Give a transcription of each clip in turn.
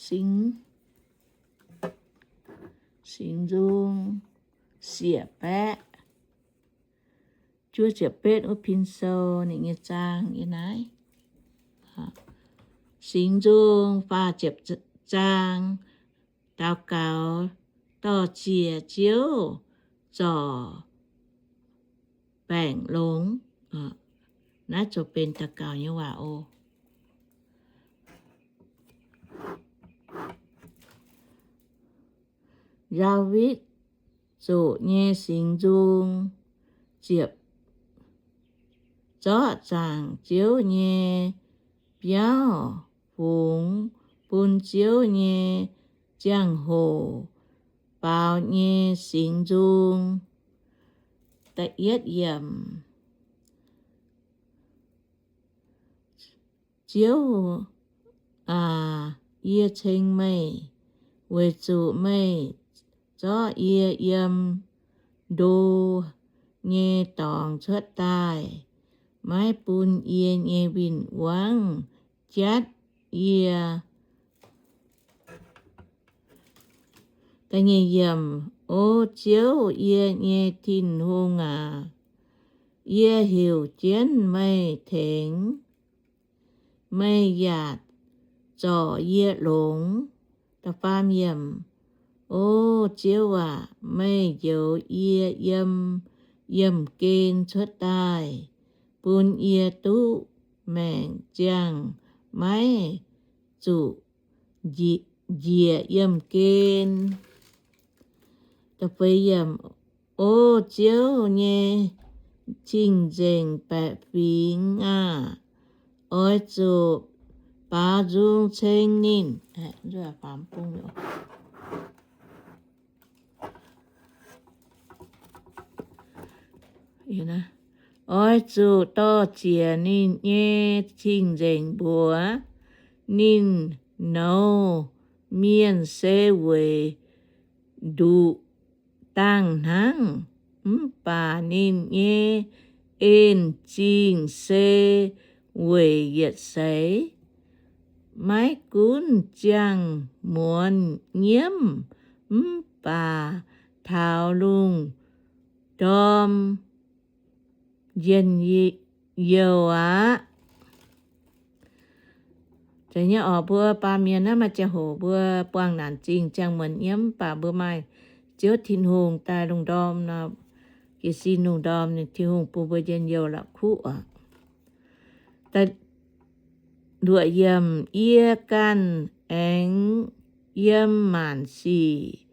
Singx, Singx Nzung siec baeqv, juov ziepc betv wuov pin sou ninh nyei zaang yiem naaiv. Singx Nzung faah ziepc zaang, daux gaux dorh ziec Ziouv zorc baengc longx. Naaiv zoux benx daux gaux nyei waac oc. Ndaawitv Zoqc Nyei Singx Nzung. Ziepc, zorqv zaangc Ziouv nyei biauv fungx bun Ziouv nyei ziangh hoc baaux nyei singx nzung. Da'yietv yiemc. Ziouv aac, yie ceng meih, weic zuqc meih zorqv yie yiem ndo nyei dorngx cuotv daaih, maiv bun yie nyei win-wangv jatv yie. O Ziouv, yie nyei Tin-Hungh aac, yie heuc jienv meih tengx, meih yaac zorc yie longx. O Ziouv aac, meih njoux yie yiem yiemh gen cuotv daaih, bun yie duqv maengc ziangh maiv zuqc njiec yiemh gen. O Ziouv nyei cing-nzengc baeqc fingx aah! Oix zuqc baaux nzung ceng ninh. Oix zuqc dorh ziec ninh nyei cing-nzengc mbuox ninh nouz mienh se weic nduqc dangh hnangv, mv baac ninh nyei en-zingh se weic yietc seix. Maiv gunv ziangh muonz nyiemv, mv baac taux lungh ndorm njien-youh aqv. Zeiz nyei oc, mbuo baamh mienh naaiv maaih ziangh hoc mbuo buangh naanc zingh ziangh muonz nyiemv, mv baac mbuo maaih Ziouv Tin-Hungh daaih lungh ndorm nor, jiez sin lungh ndorm, Tin-Hungh bun mbuo njien-youh la'kuqv oc. Luoqc yiemc. Yie ganh aengx yiem maanc sic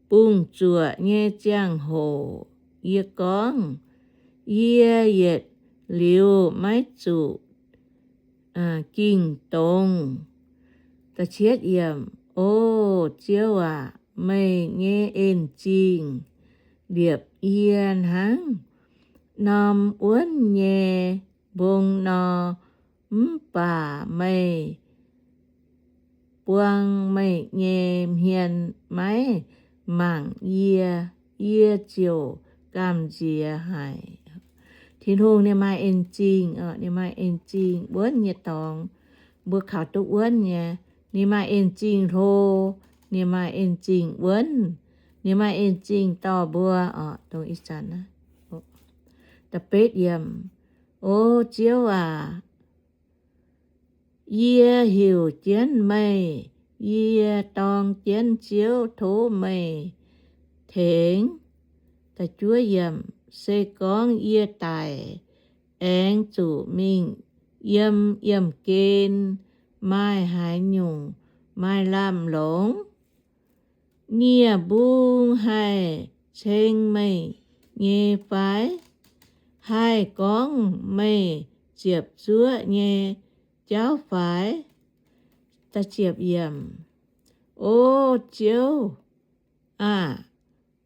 bungx zuoqc nyei ziangh hoc yie gorngv, yie yietc liuz maiv zuqc ging dongz. O Ziouv aac, meih nyei en-zingh liepc yie hnangv norm wuonv nyei mbong nor, mv baac meih buang meih nyei hmien maiv mangc yie, yie ziouc gamh nziex haic. Tin-Hungh ninh maaih en-zingh, ninh maaih en-zingh wuonv nyei dorngx, mbuo kaux duqv wuonv nyei. Ninh maaih en-zingh hlo, ninh maaih en-zingh wuonv, ninh maaih en-zingh dorh mbuo oc. Dongh ih zanc naaiv. Da'betv yiemc. O Ziouv aac, yie heuc jienv meih, yie dorng jienv Ziouv tov meih tengx. Da'juov yiemc. Se gorngv yie daic aengx zuqc mingh yiem yiemh gen, maaih haaix nyungc maaih lamh longc? Nie-mbung haih ceng meih nyei fai? Haih gorngv meih ziepc zuoqv nyei jauv fai? O Ziouv aah!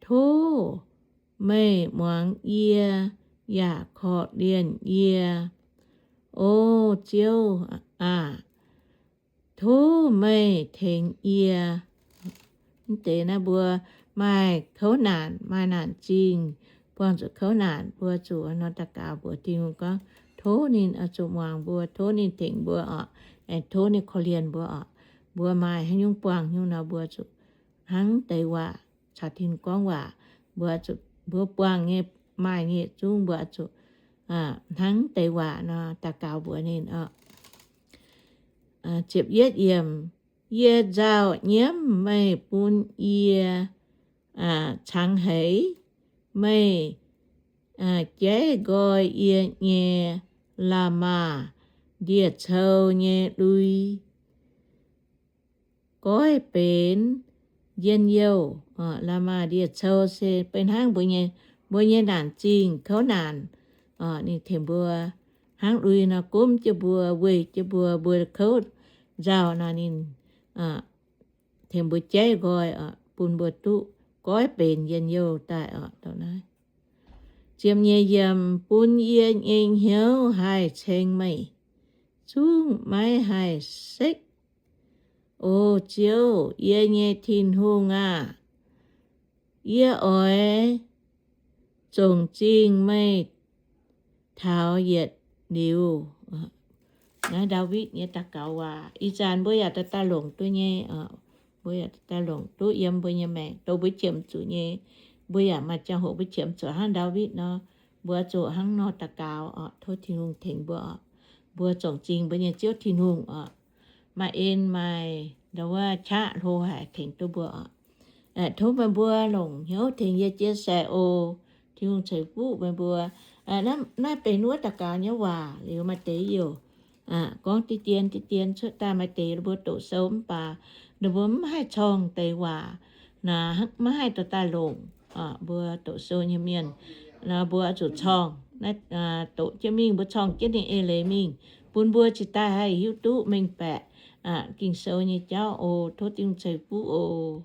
Tov meih muangx yie yaac korv-lienh yie. O Ziouv aah! Tov meih tengx yie. Mv deix naaiv mbuo maaih kouv naanc, maaih naanc zingh, buangh zuqc kouv naanc, mbuo zuqc nor daux gaux mbuox Tin-Hungh gorngv, tov ninh oix zuqc muangx mbuo, tov ninh tengx mbuo oc, aengx tov ninh korv-lienh mbuo oc. mbuo maaih haaix nyungc buangh nyungc nor, mbuo zuqc hnangv deix waac caux Tin-Hungh gorngv waac. Mbuo zuqc, mbuo buangh nyei, maaih nyei yietc zungv mbuo zuqc hnangv deix waac nor daux gaux mbuox ninh oc. Ziepc yietv yiemc, yie nzauh nyiemv meih bun yie cangx heix, meih jaiv nqoi yie nyei la'maah ndie-cou nyei lui, goiv benx njien-youh. La'maah ndie-cou se benx hnangv mbuo nyei, mbuo nyei naanc zingh kouv naanc. Ninh tengx mbuo hnangv lui nor gomv jienv mbuo, weih jienv mbuo, mbuo kouv nzauh nor ninh tengx mbuo jaiv nqoi, bun mbuo duqv goiv benx njien-youh daaih oc. Ziepc nyeic yiemc, bun yie nyei hnyouv haih ceng meih, zungv maiv haih sekv. O Ziouv, yie nyei Tin-Hungh aah! Yie oix zongc zingh meih taux yietc liuz. Naaiv Ndaawitv nyei daux gaux waac. Ih zanc mbuo yaac daaih daaih longc duqv nyei. Mbuo yaac daaih longc duqv yiem mbuo nyei maengc, dongh mbuo qiemx zuqc nyei, mbuo yaac maaih ziangh hoc mbuo qiemx zuqc hnangv Ndaawitv nor, mbuo zuqc hnangv nor daux gaux oc, tov Tin-Hungh tengx mbuo oc. Mbuo zongc zingh mbuo nyei Ziouv Tin-Hungh oc. Maaih en maaih ndau wuov qaqv hlo haic tengx duqv mbuo oc. Tov meih mbuo longc hnyouv tengx yie chia sẻ oc. Tin-Hungh ceix fuqv meih mbuo. Naaiv benx wuov daux gaux nyei waac liuz maaih deix youc gorngv deix dien deix dien cuotv daaih, maaih deix ninh mbuo doqc sou mv baac ninh mbuo mv haih corngh deix waac, naaiv maiv haih dorh daaih longc. Mbuo doqc sou nyei mienh, mbuo zuqc corngh, doqc jienv mingh, mbuo corngh jienv ninh eix leiz mingh, bun mbuo cingx daaih haih hiuv duqv mengh baeqc Ging-Sou nyei jauv oc. Tov Tin-Hungh ceix fuqv oc.